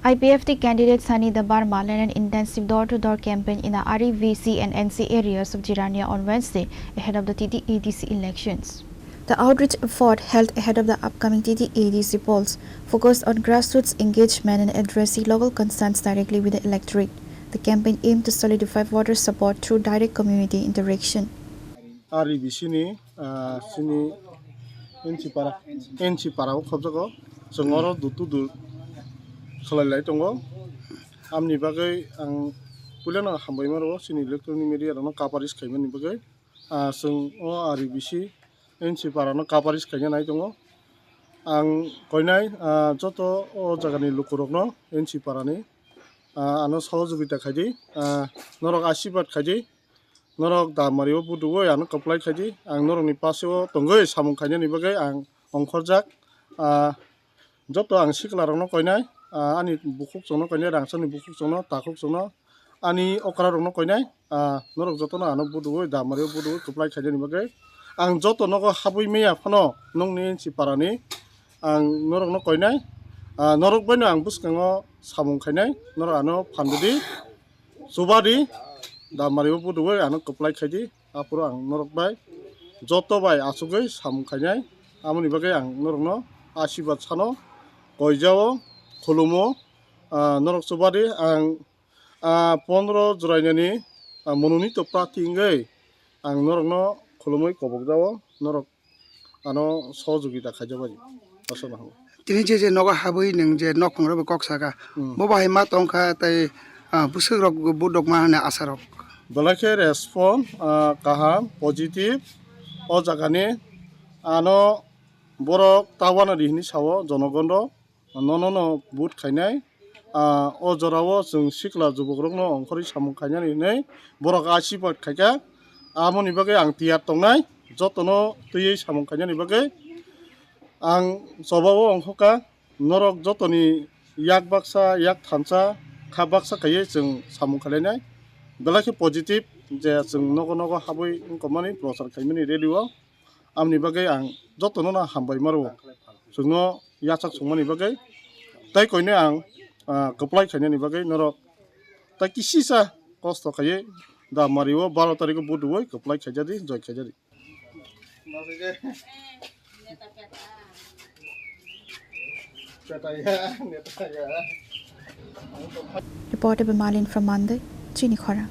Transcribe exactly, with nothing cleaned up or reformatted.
I P F T candidate Sunny Debbarma led an intensive door-to-door campaign in the R E V C and N C areas of Jirania on Wednesday ahead of the T T A D C elections. The outreach effort held ahead of the upcoming T T A D C polls focused on grassroots engagement and addressing local concerns directly with the electorate. The campaign aimed to solidify voter support through direct community interaction. R E V C ni, ah, sini N C para, N C para o khobjago. Chwng oro dur to dur khlai lai tongo. Amni bagwi ang puilano hambai mano sini electronic media rokno coverage khaimani bagwi. Ah, chwng o R E V C N C para no coverage khaina nai tongo. Ang koinai, ah, joto o jagani lukurokno N C para ni, ah, ano sohojogita khaidi, ah, norok asirwad khaidi. Norok damari o buduwi ano kwplai khaidi, ang norokni paseo tongwi samung khainani bagwi ang ongkhorjak. Ah, joto ang sikla rokno koinai, ah, ani bukhuk chwngno koinai, rangchakni bukhuk chwngno, takhuk chwngno, ani okra rokno koinai, ah, norok jotono ano buduwi damari o buduwi kwplai khainani bagwi ang joto nogo habwi maya phano nongni N C parani ang norokno koinai, ah, norok baino ang bwskango samung khainai, norok ano phan rwdi. Chubadi, damari o buduwi ano kwplai khaidi, aphuru ang norok bai joto bai achugwi samung khainai. Amoni bagwi ang norokno asirwad sano, koijao, khulumo, ah, norok chubadi ang, ah, pondro jwrainani, ah, mononito prarthi wngwi ang norokno khulumwi kobokjao, norok ano sohojogita khaijak bai. Aswk no. Tini je je nogo habwi nwng je nok phungrok bai kok saka, hmm, bo bahai ma tongkha tei, ah, bwswk rok budok ma hwnwi asarok. Belai khe respond, ah, kaham, positive. O jagani ano borok ta uanadi hinwi sao jonogon rok. Nono no vote khainai, ah, o jorao chwng sikla jubokrokno ongkhorwi samung khainani hinwi borok asirwad khaikha. Amoni bagwi ang tiyar tongnai, jotono twiwi samung khainani bagwi. Ang chobao ongkhorkha, norok jotoni yak baksa, yak thansa, kha baksa khaiwi chwng samung khlainai. Belai khe positive je chwng nogo nogo habwi wngkokmani prochar khaimani rally o. Amoni bagwi ang jotono no hambai maro. Chwngno yachak songmani bagwi. Tai koinwi ang, ah, kwplai khainani bagwi norok tai kisisa kosto khaiwi damari o baro tarikh o buduwi kwplai khaijadi, joi khaijadi. Reported by Malin from Mandai, Chini Khorang.